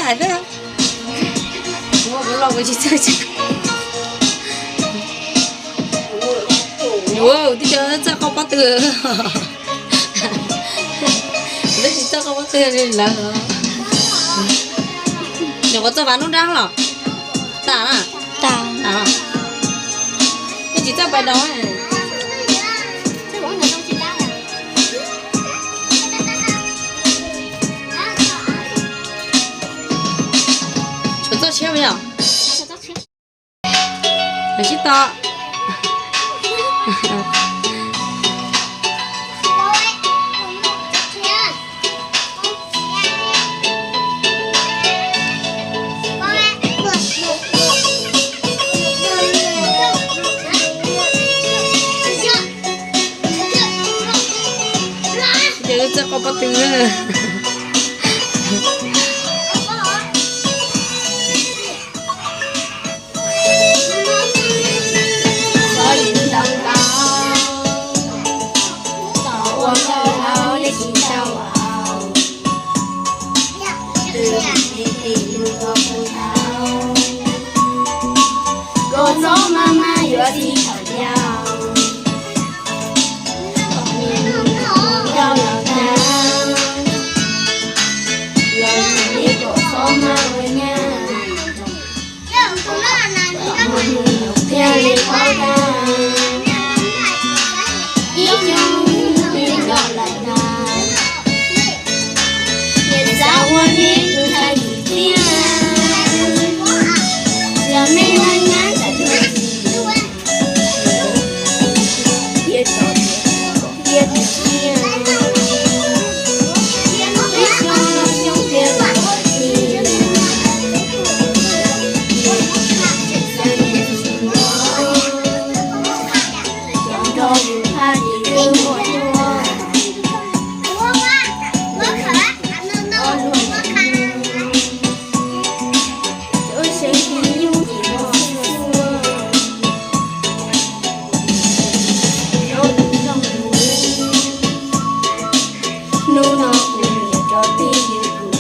Hais thiab. Kuv los kuv tsis txawj tsis. Ua tib co txawj qau pob tw. Twb tsis txawj qau pob tw li lawv. Nyuam qhuav txawj vaj nub nrab los tas na. Tas. Yeej tsis txawj pais doos. Tshuav txoj tshiab yom? Sib to. Ces wb txawj qau pob tw. Txhob yim ntau ntau, tau ua nkauj hlau yeej tsis tau aus. Twb yog neb tes lug tau kuv tau, koj txhob maj maj yuav txiv thaum yau. Koj los tag, los neb kom txhob maj ua nyab. Thiaj li paub tag, ib xyoos neb nco lawm ntag. Ces xav ua neb tus ntxhais tiag, yog neb nab nyab ntawm tus txiv, thiab tso tias kom tiag tiag tiag, ib xyoos xyoo tiag los tsis, cov nrog yus phaj yus twb muaj cuag, ob luag, ob luag, cov seev ti nyuj ces muaj xwb. Hnub no kuv niam rov pib yws kuv,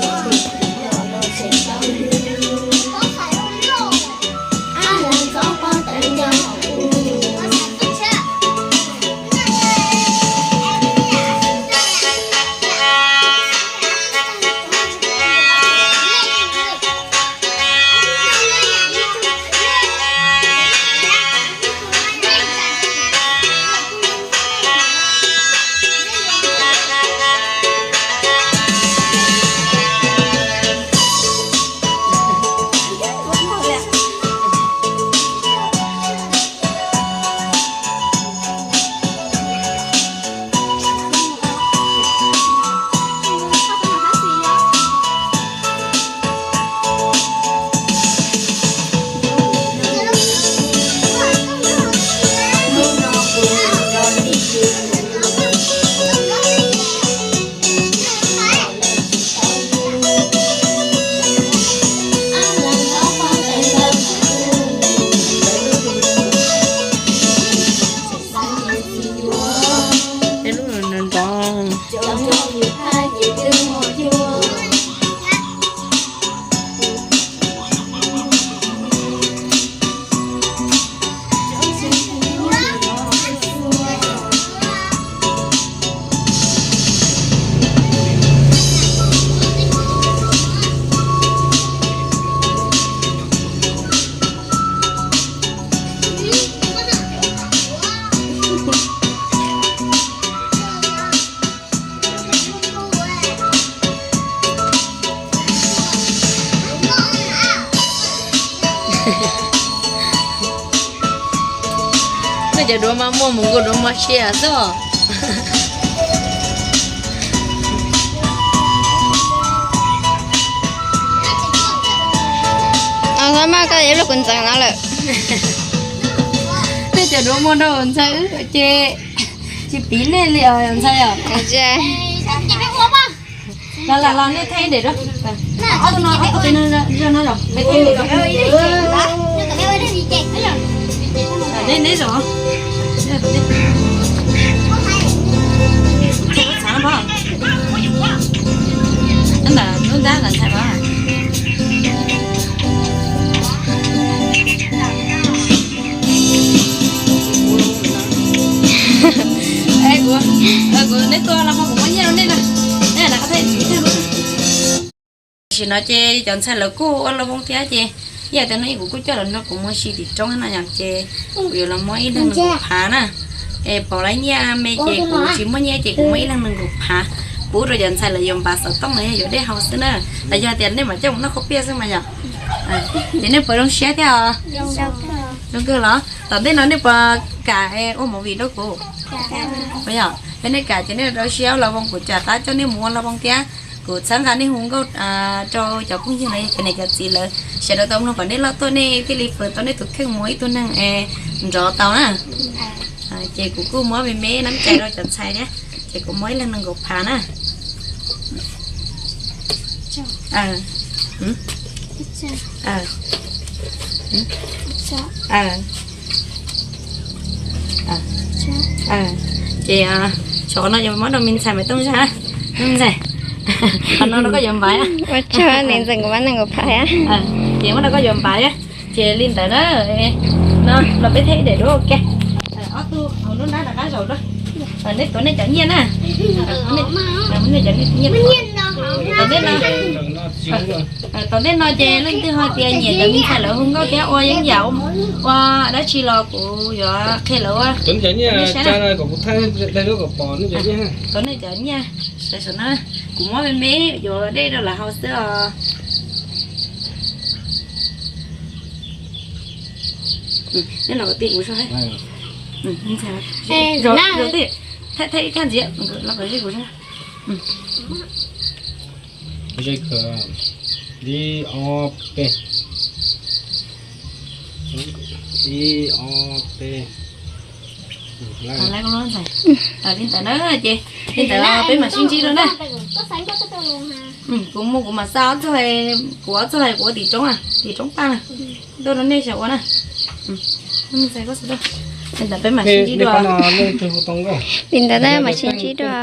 kuv los los tseem tau lwm, ab lees txhob pob tawv nco kuv. Peb lub no nrov. Nej cov duav mas muaj mus nkaus duav mas sia xwb. Maj koj yuav lub kuv ntxeev no lawm. Nej cov duav muaj nrog ntxhais wb ces tsis piv nej li os ntxhais os. Los los los nej thaij ib daim rau. Ob tug no, ob tug no, no los peb thaij ib daim rau. Neb neb zos. Thaij lub txhav no. Ntawm ntxhais mas. Kuv, kuv, neb tuaj los kuv muab nyiaj rau nej na. Neb lam qab thaij tsis thaij lub. Tam sim no ces cov ntxhais lawv kuj ua los voos thiab ces ib yam tias no kuv kuj coj lawv nrog kuv mus ua si tim roob no yom, ces kuv yuav los muab ib leeg nees nkaum phav na. Es pom lawv nyiaj me ces kuv tsis muaj nyiaj ces kuv muab ib leeg nees nkaum phav. Kuv ua rau cov ntxhais lawv yuav npav xov tooj los yog yuav dej haus xwb na. Los yog tias nej mam coj mus noj khaub piaj xwb mas yom. Ces nej puas zoo siab thiab os? Zoo kawg los? Tom ntej no nej puas kam ua movie rau kuv? Yog, yog nej kam ces nej rau siab los voos kuv rov qab coj nej mus ua los voos thiab. Kuv txhawb nqa nej hu nkauj rau cov phooj ywg los yog cov niam cov txiv lawv sawv daws tau mloog kom nej loj tuaj nej thiaj li fawm tau nej tus kheej mus ua ib tug neeg es nrov tau na. Ces kuv kuj muab me me nab cai rau cov ntxhais thiab, ces kuv muab ib leeg nees nkaum phav na. Ces qhov no yuav muab rau me ntxhais Maiv Tooj zaj na. Me ntxhais, qhov no rau koj yuav npav. Ua tsaug, me ntxhais, kuv muab nees nkaum phav thiab. Ces muab rau koj yuav npav thiab. Ces li ntawd na, no los peb thaij ib daim duab ua ke. Ob tug hauv lub nrab rov qab zaum dua. Nej tuav nej cov nyiaj na. Nej cov nyiaj. Tom ntej no, tom ntej no ces leej twg ho tias nyiam cov me ntxhais lawv hu nkauj thiab ua yeeb yam ua dab tsi los kuv yuav qhia lawv ua. Tuav nej cov nyiaj, saum no kuv muab me me yuav dej rau lawv haus xwb os. Neb los kom tij kuv zog. Thaij ib kab ntxiv los kom tij kuv zog. Ib, ob, peb. Ib, ob, peb. Li ntawd na, ces li ntawd peb mam sib ntsib dua na. Kuv mus kuv mam xa ob txoj, kuv ob txoj kuv ua tim roob, tim roob paj na. Tuaj rau nej xyaum ua na. Li ntawd peb mam sib ntsib dua. Li ntawd na, mam sib ntsib dua.